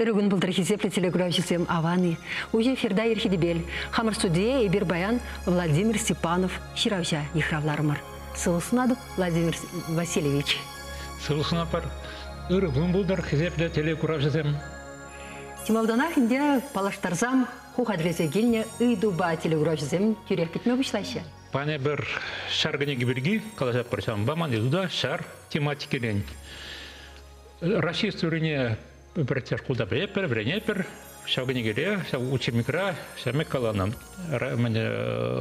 Ырӑ кун пултӑр, хисеплӗ телекуравҫӑсем, аван-и? Уҫӑ эфирта ирхи тӗпел. Хамӑр студие эпир паян Владимир Степанов ҫыравҫа йыхравларӑмӑр. Сывлӑх сунатӑп, Владимир Васильевич. Сывлӑх сунатпӑр. Ырӑ кун пултӑр, хисеплӗ телекуравҫӑсем. Чи малтанах ӗнтӗ паллаштарсам ху хатӗрлесе килнӗ ыйтупа телекуравҫӑсем тӳрех кӗтме пуҫлаҫҫӗ. Паня пӗр ҫар кӗнеки пирки калаҫатпӑр, ҫавӑнпа ман ыйту та ҫар тематикирен. Раҫҫей историне пӗр шкулта пӗлетпӗр, вӗренетпӗр. Ҫав кӗнекере, ҫав учебникра ҫав каланӑ.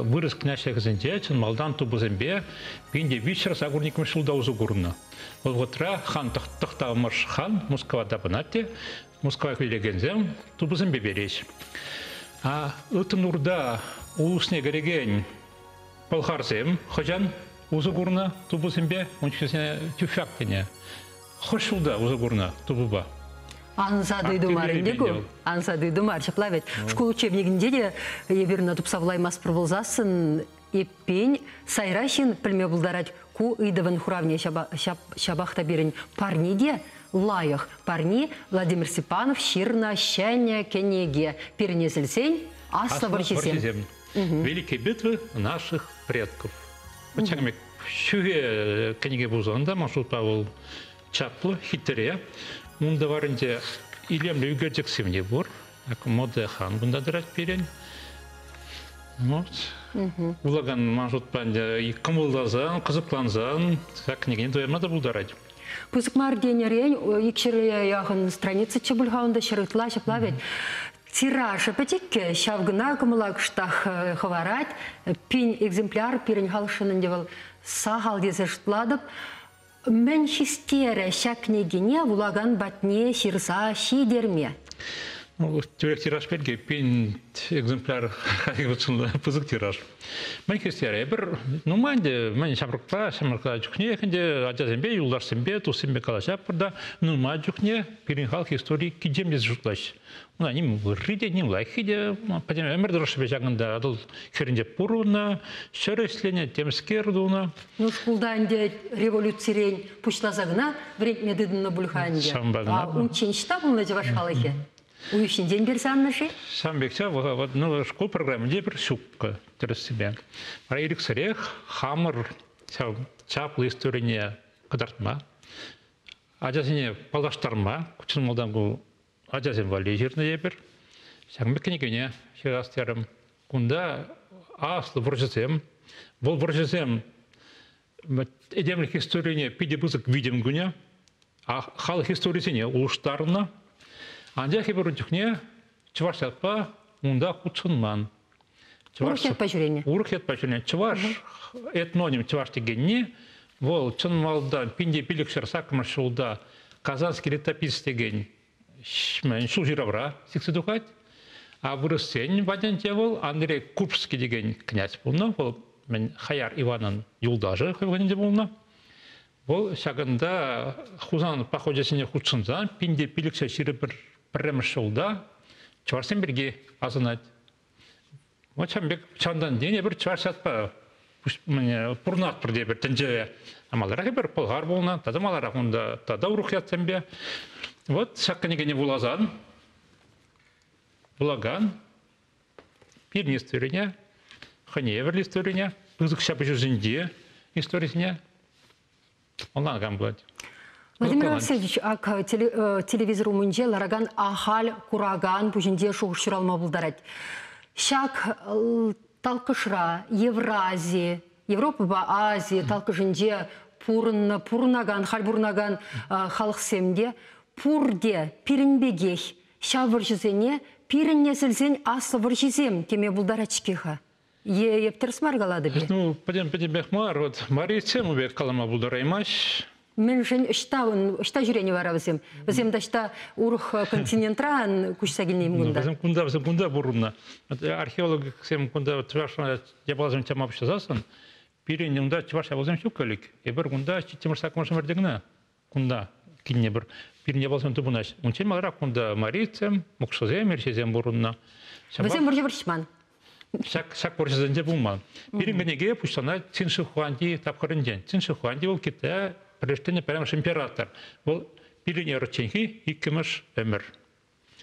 Вырӑс княҫлӑхӗсенче чӑн малтан тупӑсемпе 1382 ҫулта усӑ курнӑ. Вӑл вӑхӑтра хан Тӑхтамӑш хан Мускава тапӑнать те Мускава килекенсем тупӑсемпе переҫ. А Ылтӑн Урта улусне кӗрекен пӑлхарсем хӑҫан усӑ курнӑ тупӑсемпе, ун чухне тюфяк тенӗ. Хӑш ҫулта усӑ курнӑ тупӑпа? Ансат ыйту мар ӗнтӗ ку. Ансат ыйту мар, ҫапла вӗт. Шкул учебникӗнче те эпир ӑна тупса вулаймастпӑр пулсассӑн, эппин, сайра ҫын пӗлме пултарать ку ыйтӑвӑн хуравне ҫапах та пирӗн парне те лайӑх. Парни Владимир Степанов ҫырнӑ ҫӗнӗ кӗнеке. Пирӗн несӗлсен аслӑ вӑрҫисем. Великие битвы наших предков. Ҫакӑн пек ҫӳхе кӗнеке пулсан та маршрутпа вӑл чаплӑ, хитре. Унта варӗнче илемлӗ ӳкерчӗксем те пур. Моде хан кунта тӑрать пирӗн. Вот. Вулакан маршрутпа ӗнтӗ кӑмӑлласан, кӑсӑклансан ҫак кӗнекене туянма та пултарать. Пысӑк мар тенӗрен икҫӗре яхӑн страницӑччӗ пуль-ха унта, ҫӗр ытла ҫапла вӗт. Тиражӗ пӗчӗккӗ, ҫав кӑна кӑмӑла кӑштах хӑварать. Пин экземпляр пирӗн халӑхшӑн ӗнтӗ вӑл сахал тесе шутлатӑп. Мӗн хистерӗ ҫак кӗнекене вулакан патне ҫырса ҫитерме? Ну, тӳрех тираж пирки пин экземпляр пысӑк тираж. Мӗн хистерӗ? Эпир нумай ӗнтӗ мӗн ҫамрӑкпа, ҫамрӑкла чухне ӗнтӗ ачасемпе, юлташсемпе, туссемпе калаҫатпӑр та нумай чухне пирӗн халӑх истори кичем тесе шутлаҫҫӗ. Уна ним ырри те, ним лайӑххи те пӗтӗм ӗмӗр тӑрӑшшӗпе ҫакӑнта Атӑл хӗрринче пурӑннӑ, ҫӗр ӗҫленӗ, темскер тунӑ. Ну, шкулта ӗнтӗ революцирен пуҫласа кӑна вӗрентме тытӑннӑ пуль-ха ӗнтӗ. Ҫавӑнпа кӑна. А унччен ӑҫта пулнӑ чӑваш халӑхӗ? Уйӑх ҫинчен персе аннӑ-ши? Ҫавӑн пек ҫав, ну, шкул программинче пӗр ҫуккӑ тӗрӗссипе. Вара ирӗксӗрех хамӑр ҫав чаплӑ историне кӑтартма, ачасене паллаштарма, чӑн малтан ку ачасем валли ҫырнӑ эпир. Ҫакӑн пек кӗнекене ҫырас терӗм. Кунта аслӑ вӑрҫӑсем, вӑл вӑрҫӑсем этемлӗх историне питӗ пысӑк витӗм кӳнӗ, халӑх историсене улӑштарнӑ. Анчах эпир ун чухне чӑваш ятпа унта хутшӑнман. Урӑх ятпа ҫӳренӗ. Урӑх ятпа ҫӳренӗ. Чӑваш этноним чӑваш текенни вӑл чӑн малтан 1508 ҫулта Казанский летописец текен ҫул ҫыравра сиксе тухать. А вырӑссен патӗнче вӑл Андрей Курбский текен князь пулнӑ. Вӑл мӗн Хаяр Иванӑн юлташӗ хӑй вӑхӑтӗнче пулнӑ. Вӑл ҫакӑнта Хусан похочӗсене хутшӑнса 1521 ҫулта чӑвашсем пирки асӑнать. Вот ҫавӑн пек ҫавӑнтан тен эпир чӑваш ятпа пурӑнатпӑр тепӗр тӗнчере. А маларах эпир пӑлхар пулнӑ, тата маларах унта тата урӑх ятсемпе. Вот ҫак кӗнекене вуласан вулакан пирӗн историне, хӑйне евӗрлӗ историне, пысӑк ҫапӑҫусенчи историсене ӑнланакан пулать. Владимир Васильевич, ак телевизор умӗнче ларакан ахаль куракан пуҫӗнче шухӑш ҫуралма пултарать. Ҫак талкӑшра Еврази, Европӑпа Ази талкӑшӗнче пурӑннӑ, пурӑнакан, халь пурӑнакан халӑхсем те пурте пирӗн пекех ҫав вӑрҫӑсене пирӗн несӗлсен аслӑ вӑрҫисем теме пултарать-ҫке-ха. Е эп тӗрӗс мар калатӑп-и? Ну, пӗтӗм-пӗтӗмпех мар. Вот марийцем пек калама пултараймасть. Мӗншӗн ӑҫта ӑҫта ҫӳренӗ вара вӗсем? Вӗсем таҫта урӑх континентран куҫса килнӗ-им кунта? Вӗсем кунта, вӗсем кунта пурӑннӑ. Археологсем кунта чӑваш япаласем тема пуҫласассӑн пирӗн унта чӑваш япаласем ҫук ӗлӗк. Эпир кунта ҫиччӗмӗш саккӑрмӗш ӗмӗрте кӑна кунта килнӗ пӗр пирӗн япаласем тупӑнаҫ. Унччен маларах кунта марийцем, мӑкшӑсем, ирҫесем пурӑннӑ. Вӗсем вӑрҫӑ вӑрҫман. Ҫак, ҫак вӑрҫӑсенче пулман. Пирӗн кӗнеке пуҫланать Цин Шихуанди тапхӑрӗнчен. Цин Шихуанди вӑл Китая пӗрлештернӗ пӗрремӗш император. Вӑл пирӗн эрӑчченхи иккӗмӗш ӗмӗр.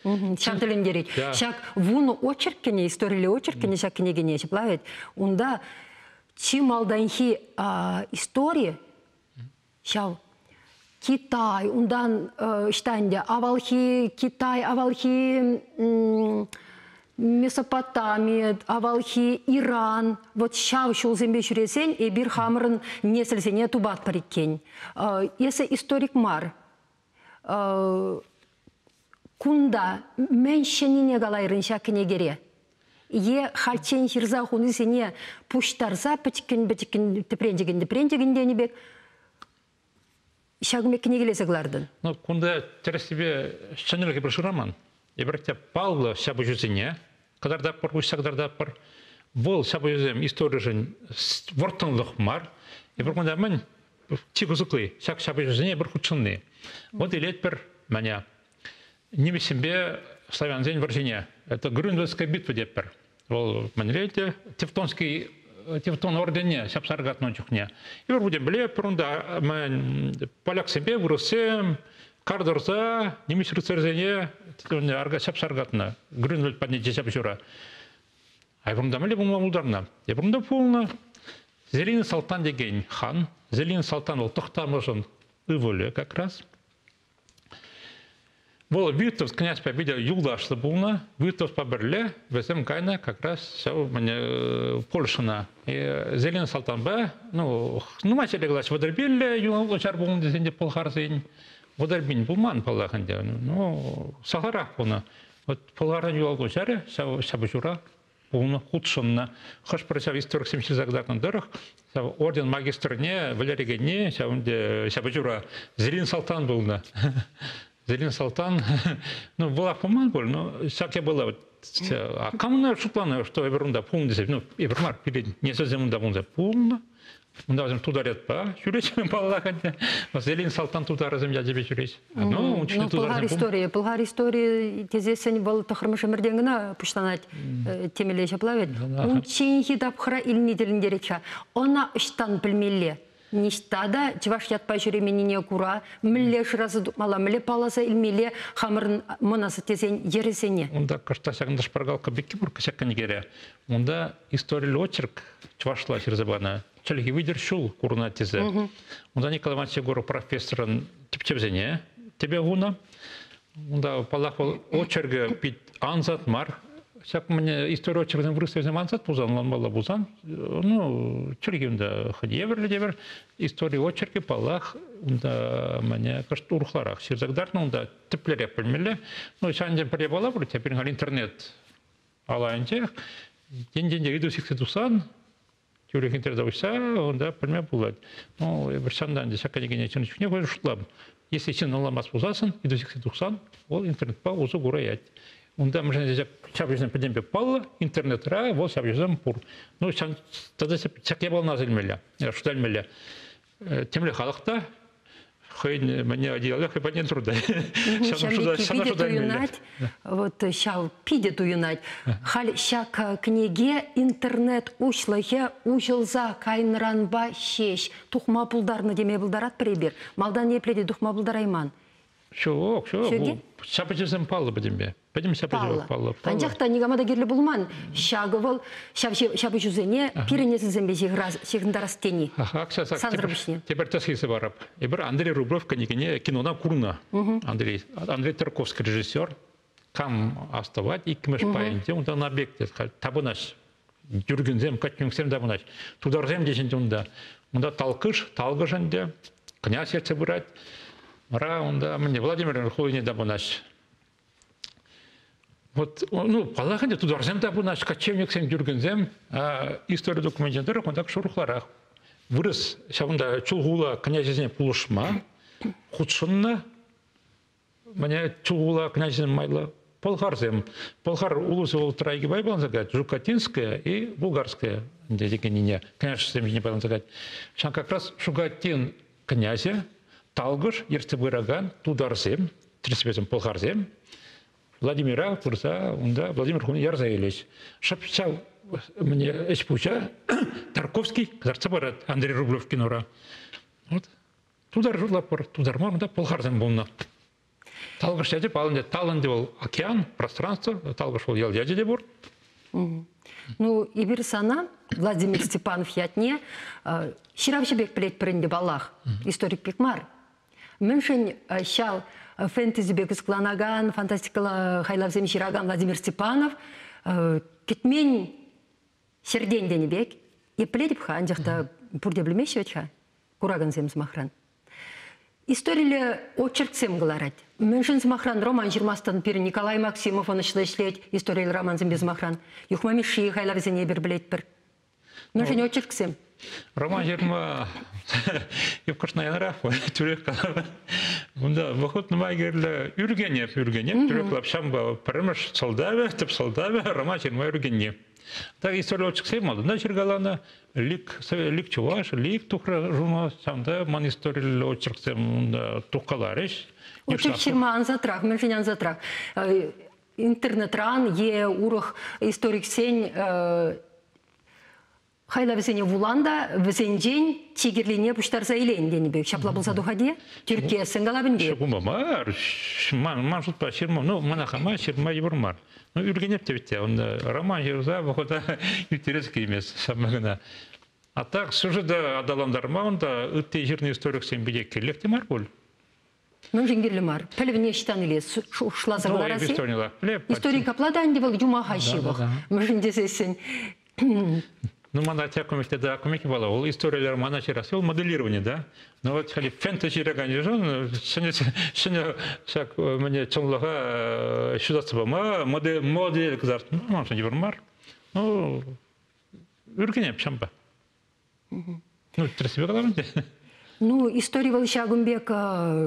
Ҫав тӗлӗнтерет. Ҫак вунӑ очерккене, историлле очерккене ҫак кӗнекене ҫапла вӗт. Унта чи малтанхи истори ҫав Китай, унтан ӑҫта ӗнтӗ авалхи Китай, авалхи Месопотами, авалхи Иран, вот ҫав ҫулсемпе ҫӳресен эпир хамӑрӑн несӗлсене тупатпӑр иккен. Эсӗ историк мар. Кунта мӗн ҫӗннине калайрӑн ҫак кӗнекере? Е хальччен ҫырса хунисене пуҫтарса пӗчӗккӗн-пӗчӗккӗн тӗпренчӗкӗн-тӗпренчӗкӗн тенӗ пек ҫакӑн пек кӗнекелесе кӑлартӑн? Ну, кунта тӗрӗссипе ҫӗнӗлӗхе пӗр шыраман. Эпир те паллӑ ҫапӑҫусене кӑтартатпӑр, уҫса кӑтартатпӑр. Вӑл ҫапӑҫусем историшӗн вӑрттӑнлӑх мар. Эпир кунта мӗн чи кӑсӑкли ҫак ҫапӑҫусене эпир хутшӑнни. Вот илетпӗр мӗне нимӗҫсемпе славянсен вӑрҫине. Это Грюнвальдская битва тетпӗр. Вӑл мӗнле те Тевтонский Тевтон орденне ҫапса аркатнӑ чухне. Эпир будем пӗлетпӗр унта мӗн поляксемпе вырӑссем кар тӑрса нимӗҫ рыцарьсене ҫапса аркатнӑ Грюнвальд патне ҫапӑҫура. А эпир унта мӗнле пулма пултарнӑ? Эпир унта пулнӑ. Зелин Салтан текен хан. Зелин Салтан вӑл Тӑхтамӑшӑн ывӑлӗ как раз. Вӑл Витовск княҫпа питӗ юлташлӑ пулнӑ. Витовспа пӗрле вӗсем кайнӑ как раз ҫав Польшӑна. Зелен Салтанпа, ну, нумай ҫӗре калаҫ, вӑтӑрпиллӗ юланлӑ ҫар пулнӑ тесен те пӑлхарсен. Вӑтӑрпин пулман, паллах ӗнтӗ. Ну, сахалрах пулнӑ. Вот пӑлхарсен юланлӑ ҫарӗ ҫав ҫапӑҫура пулнӑ, хутшӑннӑ. Хӑш-пӗр ҫав историксем ҫырса кӑтартнӑ тӑрӑх, ҫав орден магистрне вӗлерекенни ҫав ӗнтӗ ҫапӑҫура Зелин Салтан пулнӑ. Зелин Салтан, ну, вӑлах пулман пуль, но ҫак япала а кам шутланӑ, что эпир унта пулнӑ тесе, ну, эпир мар, пирӗн несӗлсем унта пулнӑ. Пулнӑ. Унта вӗсем тутаретпа ҫӳреҫ, паллах ӗнтӗ. Зелин Салтан тутарӗсем ячӗпе ҫӳреҫ. Ну, ун чухне Пӑлхар историйӗ. Пӑлхар историйӗ тесессӗн вӑл тӑххӑрмӗш ӗмӗртен кӑна пуҫланать темелле ҫапла вӗт. Унчченхи тапхӑра илни тӗлӗнтерет-ха. Ӑна ӑҫтан пӗлмелле? Ниҫта та чӑваш ятпа ҫӳременнине кура мӗнле шыраса тупмалла, мӗнле палласа илмелле хамӑрӑн мӑн асаттесен йӗрӗсене? Унта кӑштах ҫакӑнта шпаргалка пекки пур ҫак кӗнекере. Унта историллӗ очерк чӑвашла ҫырса панӑ. Чӗлхе витӗр ҫул курӑнать тесе. Унта Николай Иванович Егоров профессорӑн тӗпчевсене тӗпе хунӑ. Унта, паллах, вӑл очеркӗ пит ансат мар. Ҫак мӗне истори очеркӗсем вырӑссем ансат пулсан, ӑнланмалла пулсан, ну, чӗлхи унта хӑй евӗрлӗ те пӗр. Истори очеркӗ, паллах, унта мӗне кӑшт урӑхларах ҫырса кӑтартнӑ, унта тӗплӗрех пӗлмелле. Ну, ҫавӑн пӗр япала пур, теперь халь интернет алайӗнчех. Енчен те ыйту сиксе тухсан, тӳрех интернета уҫса унта пӗлме пулать. Ну, эпир ҫантан ҫак кӗнекене чӑн чухне хӑй шутлам. Если ҫын ӑнланмасть пулсассӑн, ыйту сиксе тухсан, вӑл интернетпа усӑ кураять. Унта мӗншӗн ҫапӑҫусем пӗтӗмпе паллӑ, интернетра вӑл ҫапӑҫусем пур. Ну, тата ҫак япалана аса илмелле, шута илмелле. Темле халӑх та хӑйӗн мӗне одеяле хӑй патне туртать. Ҫав питӗ туйӑнать. Вот ҫав питӗ туйӑнать. Халь ҫак кӗнеке интернет уҫлӑхӗ уҫӑлса кайнӑранпа ҫеҫ тухма пултарнӑ теме пултаратпӑр эпир. Малтан епле те тухма пултарайман. Ҫук, ҫук. Ҫапӑҫусем паллӑ пӗтӗмпе. Пӗтӗм ҫапӑҫу паллӑ. Анчах та никама та кирлӗ пулман. Ҫакӑ вӑл ҫав ҫапӑҫусене пирӗн несӗлсемпе ҫыхӑнтарас тени. Ах, Сансӑр пуҫне. Тепӗр тӗслӗх парап. Эпир Андрей Рублев кӗнекене кинона курнӑ. Андрей Тарковский режиссер. Кам астӑвать иккӗмӗш пайӗнче унта набек тапӑнаҫ. Тюркӗнсем, катнюксем тапӑнаҫ. Тутарсем те ҫинче унта. Унта талкыш, талкӑш ӗнтӗ. Князь ертсе пырать. Вара унта Владимир хулине тапӑнаҫ. Вот, ну, паллах ӗнтӗ, тутарсем та пынаҫ, кочевниксем, тюркӗнсем. Истори докуменчӗн тӑрӑх унта шурӑхларах. Вырӑс ҫавӑнта Чулхула княҫӗсене пулӑшма хутшӑннӑ. Мӗне Чулхула княҫӗсем майлӑ пӑлхарсем. Пӑлхар улусӗ вӑл трайки пайланса каять, Жукотинская и Булгарская текеннине княжествосем ҫине пайланса каять. Ҫав как раз Шукатин князӗ Талкӑш ертсе пыракан тутарсем, тӗрӗссипе пӑлхарсем, Владимира пырса унта Владимир хулине ярса илӗҫ. Шӑп ҫав мӗне ӗҫ-пуҫа Тарковский кӑтартса парать Андрей Рублев кинора. Вот. Тутар шутлатпӑр, тутар мар, унта пӑлхарсем пулнӑ. Талкӑш ячӗ паллӑ тал ӗнтӗ вӑл океан, пространство, талкӑш вӑл ял ячӗ те пур. Ну, эпир сана, Владимир Степанов ятне, ҫыравҫӑ пек пӗлетпӗр ӗнтӗ паллах, историк пек мар. Мӗншӗн ҫав фэнтезипе кӑсӑкланакан, фантастикӑлла хайлавсем ҫыракан Владимир Степанов кӗтмен ҫӗртен тенӗ пек, эп пӗлетӗп-ха, анчах та пурте пӗлмеҫҫӗ вӗт-ха, куракансем сӑмахран. Историлле очерксем кӑларать. Мӗншӗн сӑмахран роман ҫырмастӑн пирӗн Николай Максимов ӑнӑҫлӑ ӗҫлет историлле романсемпе сӑмахран. Юхма Мишши хайлавӗсене эпир пӗлетпӗр. Мӗншӗн очерксем? Роман ҫырма юпкӑшна янрах тӳрех калама. Унта вӑхӑт нумай кирлӗ. Ӳркенеп, ӳркенеп, тӳрех лапшампа пӗрремӗш сӑлтавӗ, тӗп сӑлтавӗ роман ҫырма ӳркенни. Так истори очерксем малтан ҫыркаланӑ. Лик, лик чӑваш, лик тухрӗ журнал. Ҫавӑнта ман историллӗ очерксем унта тухкаларӗҫ. Очерк ҫырма ансатрах, мӗншӗн ансатрах? Интернетран е урӑх историксен хайлавӗсене вулан та вӗсенчен чи кирлине пуҫтарса илен тенӗ пек. Ҫапла пулса тухать-и? Тӳрккессӗн калап ӗнтӗ. Ҫук мар. Ман шутпа ҫырма, ну, мана хама ҫырма йывӑр мар. Ну, ӳркенеп те вӗт те. Унта роман ҫырса вӑхӑта ирттерес килмест ҫавна кӑна. А так сюжета аталантарма унта ытти ҫырнӑ историксем питӗ кирлех те мар пуль. Мӗншӗн кирлӗ мар? Пӗлӗвне ӑҫтан илес? Шухӑшласа кӑларас-и? Истори капла та ӗнтӗ вӑл юмаха ҫывӑх. Мӗншӗн тесессӗн Ну, мана тя комикте да комики бала. Ол историялар мана ҫырас. Ол моделирование, да? Ну вот хали фэнтези ҫыракан жон ҫӗнӗ ҫӗнӗ ҫак мӗне чӑнлӑха ҫутатса пама модель модель кӑтартнӑ. Ну, маншӑн йывӑр мар. Ну, ӳркенеп ҫампа. Ну, тӗрӗссипе каларӑм те. Ну, истори вӑл ҫакӑн пек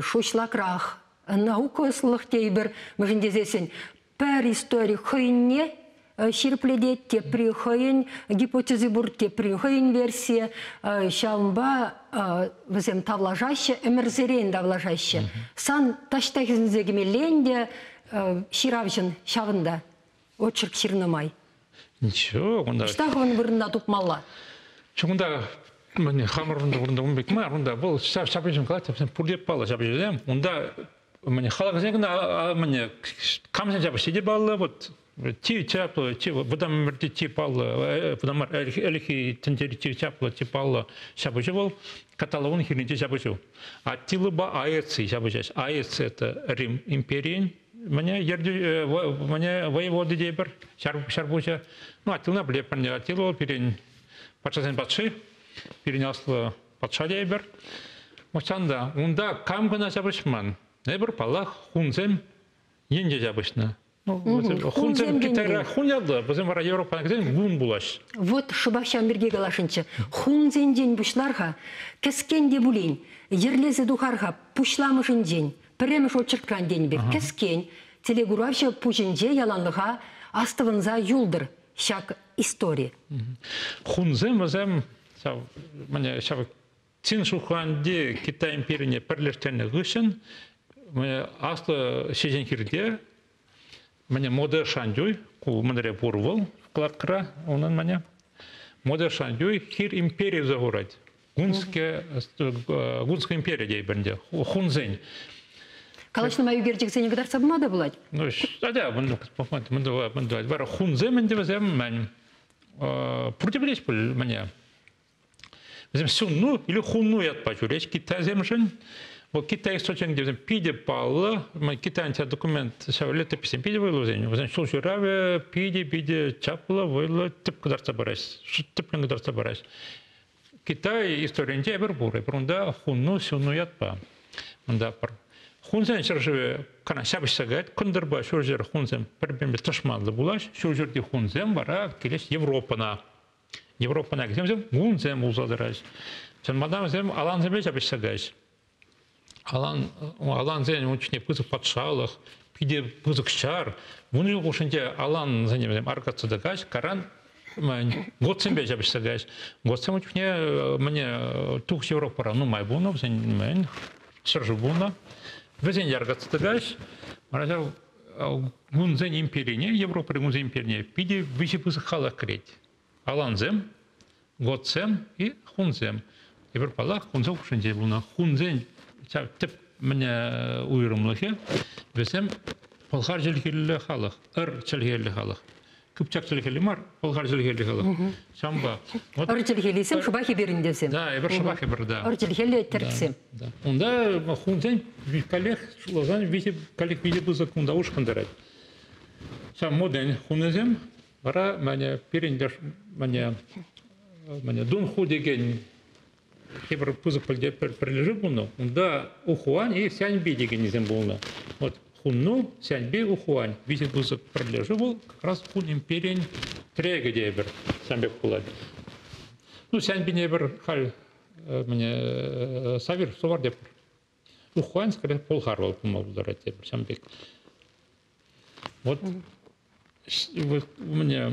шуҫлакрах. Наука ӑслӑлӑх тейпӗр, мӗншӗн тесессӗн пӗр истори хӑйне ҫирӗплетет, тепри хӑйӗн гипотези пур, тепри хӑйӗн версийӗ. Ҫавӑнпа вӗсем тавлашаҫҫӗ, ӗмӗрсерен тавлашаҫҫӗ. Сан таҫта хӗсӗнсе кӗмелле ӗнтӗ ҫыравҫӑн ҫавӑнта очерк ҫырнӑ май. Ничего, кунта... Ӑҫта хӑвӑн вырӑнна тупмалла? Унта хамӑр вырӑнта ун пек мар, унта вӑл ҫав ҫапӑҫу калать, пурте паллӑ ҫапӑҫусем. Унта халӑхсен кӑна камсен ҫапӑҫни те паллӑ, вот чи чаплӑ, чи вӑтам ӗмӗрти чи паллӑ, вӑтам мар, ӗлӗкхи тӗнчери чи чаплӑ, чи паллӑ ҫапӑҫу вӑл Каталон хирӗнчи ҫапӑҫу. Аттилӑпа Аэций ҫапӑҫаҫ. Аэций это Рим империйӗн Мне ертӳ, мне воеводы тепӗр, ҫарпуҫӗ. Ну, Аттилна пӗлетпӗр, Аттила пирӗн патшасен патши, пирӗн аслӑ патша тейӗпӗр. Мӑчан та, унта кам кӑна ҫапӑҫман. Эпир, паллах, хунсем енче ҫапӑҫнӑ. Ну, хунсем Китайра хун ятлӑ, вӗсем вара Европӑна кӗрсен гун пулаҫ. Вот шӑпах ҫавӑн пирки каласшӑнччӗ. Хунсенчен пуҫлар-ха, кӗскен те пулин, йӗрлесе тухар-ха пуҫламӑшӗнчен. Пӗрремӗш очеркран тенӗ пек кӗскен телекуравҫӑ пуҫӗнче яланлӑха астӑвӑнса юлтӑр ҫак истори. Хунсем вӗсем ҫав, мӗне, ҫав Цин Шуханди Китай империне пӗрлештернӗ хыҫҫӑн аслӑ ҫеҫенхирте мӗне Моде Шаньюй, ку мӗнре пур вӑл вкладкӑра унӑн мӗне, Моде Шаньюй хир империйӗ туса хурать. Гунская, Гунская империя тейӗпӗр ӗнтӗ, хунсен. Калаҫнӑ май ӳкерчӗксене кӑтартса пыма та пулать. Ну, атя, мӗн вара хунсем ӗнтӗ вӗсем мӗн пурте пӗлеҫ пуль мӗне. Вӗсем сунну или хунну ятпа ҫӳреҫ китайсемшӗн. Вӑл Китай источникӗ вӗсем питӗ паллӑ. Китайӑн документ ҫав летописем питӗ вӑйлӑ вӗсен. Вӗсен ҫул ҫыравӗ питӗ-питӗ чаплӑ, вӑйлӑ тӗп кӑтартса параҫ, тӗплӗн кӑтартса параҫ. Китай историйӗнче эпир пур. Эпир унта хунну, сюнну ятпа. Унта пӗр хунсен ҫӗршывӗ кӑна ҫапӑҫса каять. Кӑнтӑрпа ҫурҫӗр хунсем пӗр-пӗринпе тӑшманлӑ пулаҫ. Ҫурҫӗрти хунсем вара килеҫ Европӑна. Европӑна килсен вӗсем гунсем пулса тӑраҫ. Чӑн малтан вӗсем алансемпе ҫапӑҫса каҫ. Алан, алансен ун чухне пысӑк патшалӑх, питӗ пысӑк ҫар. Вун ҫул хушшинче алансене вӗсем аркатса тӑкаҫ, каран готсемпе ҫапӑҫса каҫ. Готсем ун чухне мӗне Тухӑҫ Европӑра нумай пулнӑ, вӗсен мӗн ҫӗршыв пулнӑ. Вӗсен яркатса тӑкаҫ. Вара ҫав гунсен империне, Европӑри гунсен империне питӗ виҫӗ пысӑк халӑх кӗрет. Алансем, готсем и хунсем. Эпир, паллах, хунсем хушшинче пулнӑ. Хунсен ҫав тӗп мӗне уйрӑмлӑхӗ, вӗсем пӑлхар чӗлхеллӗ халӑх, ыр чӗлхеллӗ халӑх. Кыпчак чӗлхеллӗ мар, пӑлхар чӗлхеллӗ халӑх. Ҫавӑнпа. Ыр чӗлхеллисем шӑпах эпир ӗнтӗсем. Да, эпир шӑпах эпир, да. Ыр чӗлхеллӗ тӗрксем. Да. Унта хунсен каллех шутласан виҫӗ каллех виҫӗ пысӑк кунта ушкӑн тӑрать. Ҫав моден хунӗсем вара мане пирӗн мане мане Дунху текен тепӗр пысӑк пӗрлешӳ пулнӑ. Унта Ухуань и Сяньби текеннисем пулнӑ. Вот Хунну, Сяньби, Ухуань виҫӗ пысӑк пӗрлешӳ вӑл как раз Хун империйӗн трекӗ тепӗр ҫавӑн пек пулать. Ну, Сяньбине пӗр халь мӗне Савир Сувар тепӗр. Ухуань, скорее, Пӑлхар вӑл пулма пултарать тепӗр ҫавӑн пек. Вот мӗне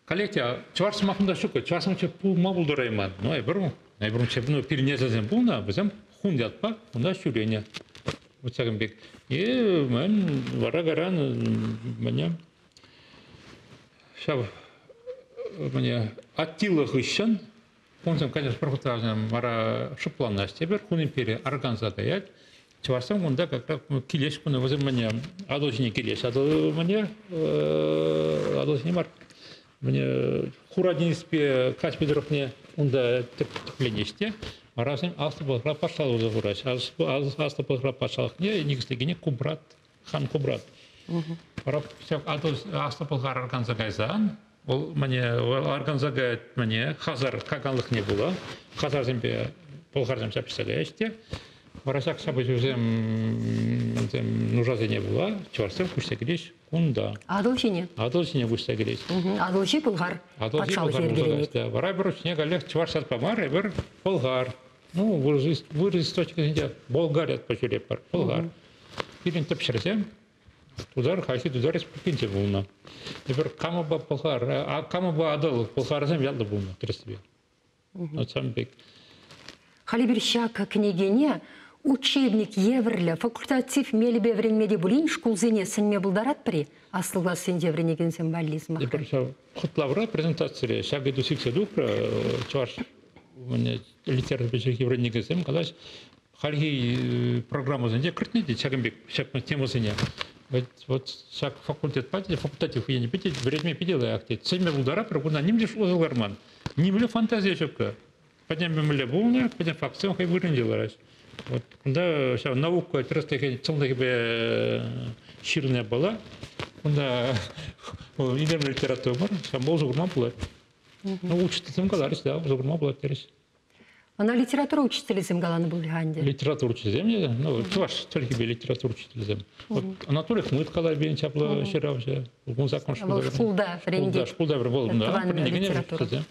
коллектия чӑваш сӑмахында ҫук, чӑваш сӑмахӗ пулма пултарайман. Ну, эпир, эпир ну, пирӗнесӗсем пулнӑ, вӗсем хун ятпа унта ҫӳренӗ. Вот ҫакӑн пек. И мӗн вара каран мӗне ҫав мӗне Аттила хыҫҫӑн Унсем, конечно, пӗр вара шӑпланаҫ тепӗр хун импери арканса каять. Чӑвашсем кунта как раз килеҫ кунта вӗсем мӗне Атӑл ҫине килеҫ. Атӑл мӗне Атӑл ҫине мар. Мӗне Хура тинӗспе Каспи тӑрӑхне унта тӗпленеҫ те. Вара вӗсем Аслӑ Пӑлхар патшалӑх усӑ кураҫ. Аслӑ Пӑлхар патшалӑхне никӗслекене Кубрат, хан Кубрат. Вара ҫак Атӑл Аслӑ Пӑлхар арканса кайсан Вӑл мӗне арканса каять мӗне Хазар каганлӑхне пула. Хазарсемпе пӑлхарсем ҫапӑҫса каяҫ те. Вара ҫак ҫапӑҫусем нушасене пула чӑвашсем куҫса килеҫ кунта. Атӑл ҫине. Атӑл ҫине куҫса килеҫ. Атӑлҫи Пӑлхар патшалӑхӗ йӗркеленет. Вара пӗр ҫине каллех чӑваш ятпа мар, эпир пӑлхар. Ну, вырӑс источникӗсенче Болгар ятпа ҫӳретпӗр. Пӑлхар. Пирӗн тӗп ҫӗрсем Тутар хальхи Тутар Республикинче пулнӑ. Эпир Камӑпа Пӑлхар, Камӑпа Атӑл пӑлхарсем ятлӑ пулнӑ тӗрӗссипе. Вот ҫавӑн пек. Халӗ эпир ҫак кӗнекене учебник евӗрлӗ факультатив мелӗпе вӗренме те пулин шкулсене сӗнме пултаратпӑр-и аслӑ классенче вӗренекенсем валли сӑмахран? Эпир ҫав хӑтлавра презентацире ҫак ыйту сиксе тухрӗ. Чӑваш литература чӗлхи вӗренекенсем калаҫ хальхи программӑсенче кӗртнӗ те ҫакӑн пек ҫак темӑсене. Вот ҫак факультетпа те факультатив енӗпе те вӗренме питӗ лайӑх тет. Сӗнме пултаратпӑр, кунта ним те шутласа кӑларман. Нимле фантазия ҫуккӑ. Пӗтӗм мӗнле пулнӑ, пӗтӗм фактсем хӑй вырӑнте лараҫ. Вот кунта ҫав наука тӗрӗслӗхӗн чӑнлӑхӗпе ҫырнӑ япала. Кунта илемлӗ литература бар, ҫавӑнпа усӑ курма пулать. Ну, учительсем каларӗҫ, да, усӑ курма пулать терӗҫ. Ӑна литература учителӗсем каланӑ пуль-ха ӗнтӗ. Литература учителӗсем те, ну, чӑваш чӗлхипе литература учителӗсем. Вот Анатолий Хмыт калайпен чаплӑ ҫыравҫӑ. Вун саккӑрмӗш Вӑл шкулта вӗрентет. Шкулта вӑл вӗренекен литература.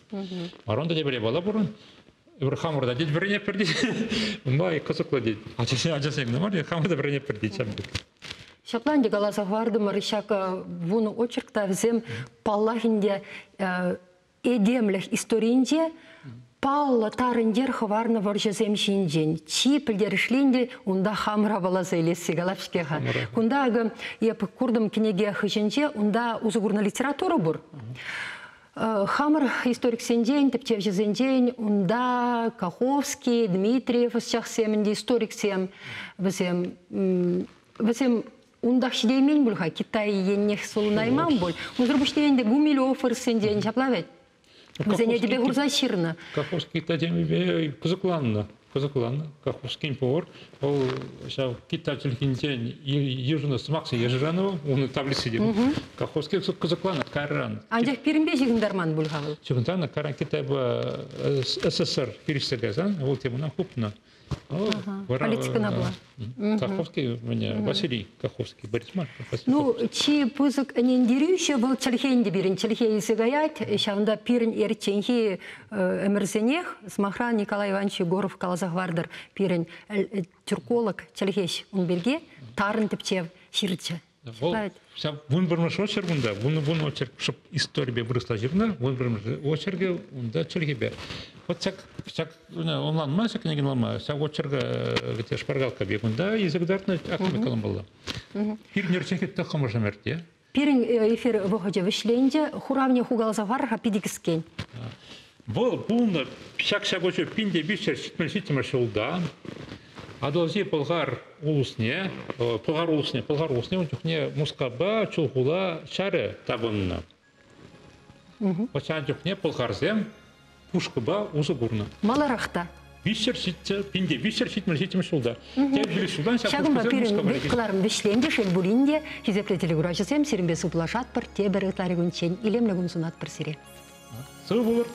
Вара унта тепӗр япала пур. Эпир хамӑр та тет вӗренетпӗр тет. Май кӑсӑклӑ тет. Ачасен ачасен кӑна мар, хамӑр та вӗренетпӗр тет ҫавӑн пек. Ҫапла ӗнтӗ каласа хӑвартӑмӑр, ҫак вунӑ очерк та вӗсем паллах ӗнтӗ этемлӗх историйӗнче паллӑ тарӑн йӗр хӑварнӑ вӑрҫӑсем ҫинчен чи пӗлтерӗшли ӗнтӗ унта хамӑра вуласа илесси калап-ҫке-ха. Кунта акӑ эп куртӑм кӗнеке хыҫӗнче унта усӑ курнӑ литература пур. Хамӑр историксенчен, тӗпчевҫӗсенчен унта Каховский, Дмитриев ӑсчахсем ӗнтӗ историксем вӗсем вӗсем унтах ҫитеймен пуль-ха, Китай еннех сулӑнайман пуль. Унсӑр пуҫне ӗнтӗ Гумилев вырӑссенчен ҫапла вӗт. Вӗсене тӗпе хурса ҫырнӑ. Каховский темипе кӑсӑкланнӑ. Кӑсӑкланнӑ. Каховскин повар. Вӑл ҫав Китай чӗлхинчен йышӑннӑ сӑмахсене йышӑннӑ, унӑн таблици те. Каховский кӑсӑкланнӑ кайран. Анчах пирӗнпе ҫыхӑнтарман пуль-ха вӑл. Ҫыхӑнтарнӑ, кайран Китайпа СССР хирӗҫсе кайсан вӑл темӑна хупнӑ. Политикӑна пула. Каховский, Василий Каховский, Борис мар. Ну, чи пысӑк ӗнентерӳҫӗ вӑл чӗлхе ӗнтӗ пирӗн. Чӗлхе илсе каять. Ҫавӑнта пирӗн эрчченхи ӗмӗрсенех, сӑмахран, Николай Иванович Егоров каласа хӑвартӑр, пирӗн тюрколог чӗлхеҫ ун пирки тарӑн тӗпчев ҫырчӗ. Вӑл ҫав 11-мӗш очерк унта, вун очерк шӑп историпе вырӑсла ҫырнӑ, 11-мӗш очеркӗ унта чӗлхепе. Вот ҫак, ҫак ӑнланма, ҫак кӗнеке ӑнланма, ҫак очерка где шпаргалка пек унта илсе кӑтартнӑ академик каланмалла. Пирӗн ӗрчехе тӑххӑмӗш ӗмӗрте. Пирӗн эфир вӑхӑчӗ вӗҫленчӗ. Хуравне хукаласа хӑвар-ха питӗ кӗскен. Вӑл пулнӑ ҫак ҫапӑҫу 1577 ҫулта. Атӑлҫи Пӑлхар улусне, Пӑлхар улусне, Пӑлхар улусне ун чухне Мускавпа Чулхула ҫарӗ тапӑннӑ. Ҫавӑн чухне пӑлхарсем пушкӑпа усӑ курнӑ. Маларах та. Виҫҫӗр ҫитсе, пинте виҫҫӗр ҫитмӗл ҫитмӗл ҫулта. Тепӗр ҫултан ҫак Ҫакӑнпа пирӗн кӑларӑм вӗҫленчӗ, шел пулин те, хисеплӗ телекураҫӑсем, сирӗнпе сывпуллашатпӑр, тепӗр ытларикунччен илемлӗ кун сунатпӑр сире. Сывӑ пулӑр.